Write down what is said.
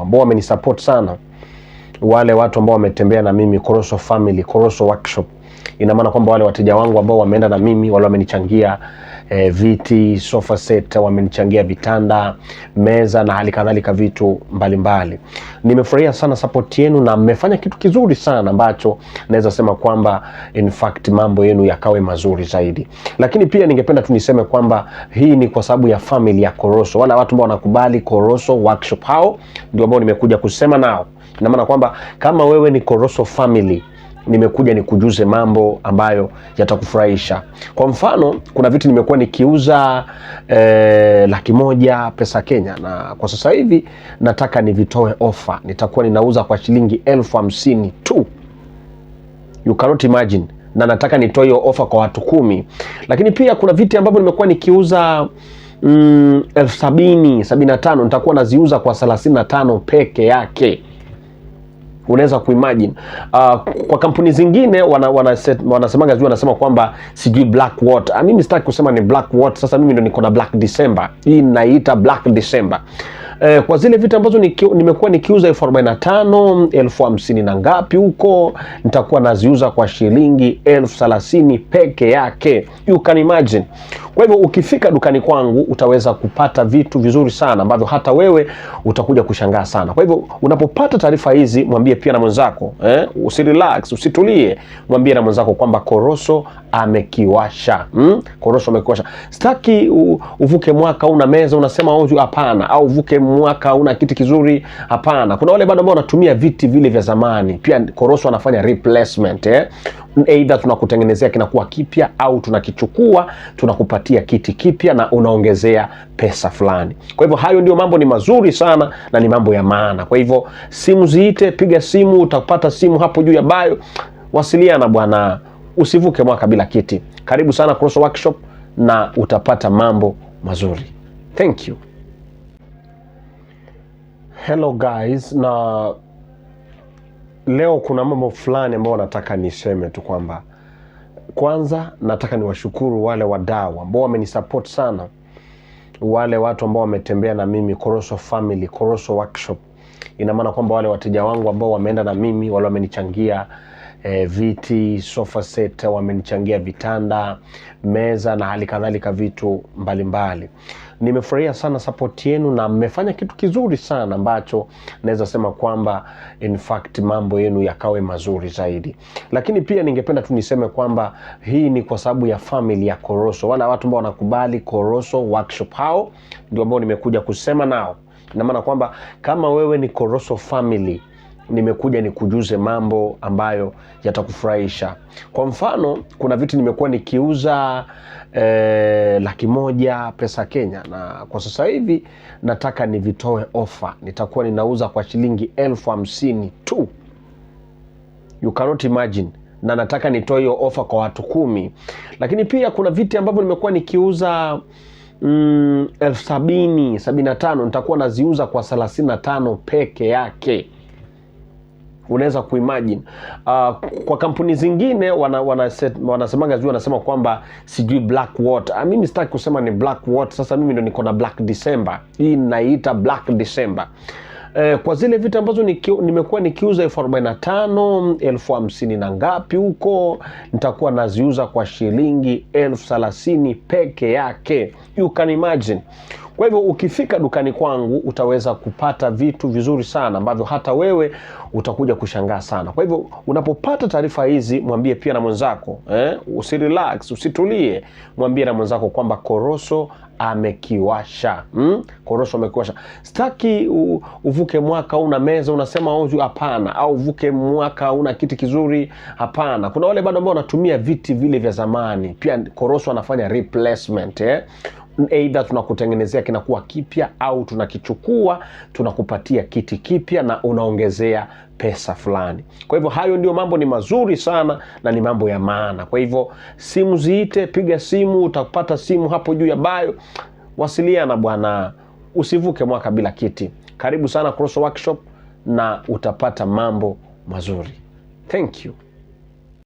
ambao wamenisupport sana, wale watu ambao wametembea na mimi Koroso Family, Koroso Workshop. Ina maana kwamba wale wateja wangu ambao wameenda na mimi, wale wamenichangia viti, sofa set, wamenichangia vitanda, meza na hali kadhalika vitu mbalimbali. Nimefurahia sana support yenu na mmefanya kitu kizuri sana ambacho naweza sema kwamba in fact mambo yenu yakawe mazuri zaidi. Lakini pia ningependa tu niseme kwamba hii ni kwa sababu ya family ya Koroso, wale watu ambao wanakubali Koroso Workshop, hao ndio ambao nimekuja kusema nao. Ina maana kwamba kama wewe ni Koroso family, nimekuja nikujuze mambo ambayo yatakufurahisha. Kwa mfano, kuna vitu nimekuwa nikiuza 100,000 pesa Kenya, na kwa sasa hivi nataka nivitoe ofa. Nitakuwa ninauza kwa shilingi 50,000 tu. You cannot imagine, na nataka nitoe hiyo ofa kwa watu 10. Lakini pia kuna viti ambavyo nimekuwa nikiuza 70,000, 75,000, nitakuwa naziuza kwa 35 peke yake. Unaweza kuimagine. Kwa kampuni zingine wanasemaga sijui wanasema kwamba sijui black what. Mimi sitaki kusema ni black what. Sasa mimi ndo niko na Black December. Hii naiita Black December. Kwa zile vitu ambazo nimekuwa nikiuza 45,000, 50,000 na ngapi huko, nitakuwa naziuza kwa shilingi 30,000 peke yake. You can imagine. Kwa hivyo ukifika dukani kwangu utaweza kupata vitu vizuri sana ambavyo hata wewe utakuja kushangaa sana. Kwa hivyo unapopata taarifa hizi, mwambie pia na mwenzako, usirelax, usitulie, mwambie na mwenzako kwamba Koroso amekiwasha. Koroso amekiwasha. Sitaki uvuke mwaka una meza unasema oh, hapana, au uvuke mwaka una kiti kizuri, hapana. Kuna wale bado ambao wanatumia viti vile vya zamani. Pia Koroso anafanya replacement. Either tunakutengenezea kinakuwa kipya au tunakichukua tunakupatia kiti kipya na unaongezea pesa fulani. Kwa hivyo hayo ndio mambo ni mazuri sana na ni mambo ya maana. Kwa hivyo simu ziite, piga simu, utapata simu hapo juu ya bio. Wasiliana bwana, usivuke mwaka bila kiti. Karibu sana Koroso Workshop na utapata mambo mazuri. Thank you. Hello guys, na leo kuna mambo fulani ambayo nataka niseme tu kwamba kwanza nataka niwashukuru wale wadau ambao wamenisupport sana, wale watu ambao wametembea na mimi Koroso Family, Koroso Workshop. Ina maana kwamba wale wateja wangu ambao wameenda na mimi, wale wamenichangia viti, sofa set, wamenichangia vitanda, meza na hali kadhalika vitu mbalimbali. Nimefurahia sana support yenu na mmefanya kitu kizuri sana ambacho naweza sema kwamba in fact mambo yenu yakawe mazuri zaidi. Lakini pia ningependa tu niseme kwamba hii ni kwa sababu ya family ya Koroso, wale watu ambao wanakubali Koroso Workshop, hao ndio ambao nimekuja kusema nao. Ina maana kwamba kama wewe ni Koroso family, nimekuja nikujuze mambo ambayo yatakufurahisha. Kwa mfano, kuna vitu nimekuwa nikiuza 100,000 pesa Kenya, na kwa sasa hivi nataka nivitoe ofa. Nitakuwa ninauza kwa shilingi 50,000 tu. You cannot imagine, na nataka nitoe hiyo ofa kwa watu 10. Lakini pia kuna viti ambavyo nimekuwa nikiuza 70,000, 75,000, nitakuwa naziuza kwa 35 peke yake. Unaweza kuimagine. Kwa kampuni zingine wanasemaga sijui wanasema kwamba sijui black what. Mimi sitaki kusema ni black what. Sasa mimi ndo niko na Black December. Hii naiita Black December. Kwa zile vitu ambazo nimekuwa nikiuza 45,000, 50,000 na ngapi huko, nitakuwa naziuza kwa shilingi 30,000 peke yake. You can imagine. Kwa hivyo ukifika dukani kwangu utaweza kupata vitu vizuri sana ambavyo hata wewe utakuja kushangaa sana. Kwa hivyo unapopata taarifa hizi, mwambie pia na mwenzako, usirelax, usitulie, mwambie na mwenzako kwamba Koroso amekiwasha. Koroso amekiwasha. Sitaki uvuke mwaka una meza unasema oh, hapana, au uvuke mwaka una kiti kizuri, hapana. Kuna wale bado ambao wanatumia viti vile vya zamani. Pia Koroso anafanya replacement. Either tunakutengenezea kinakuwa kipya au tunakichukua tunakupatia kiti kipya na unaongezea pesa fulani. Kwa hivyo hayo ndio mambo ni mazuri sana na ni mambo ya maana. Kwa hivyo simu ziite, piga simu, utapata simu hapo juu ya bio. Wasiliana bwana, usivuke mwaka bila kiti. Karibu sana Koroso Workshop na utapata mambo mazuri. Thank you.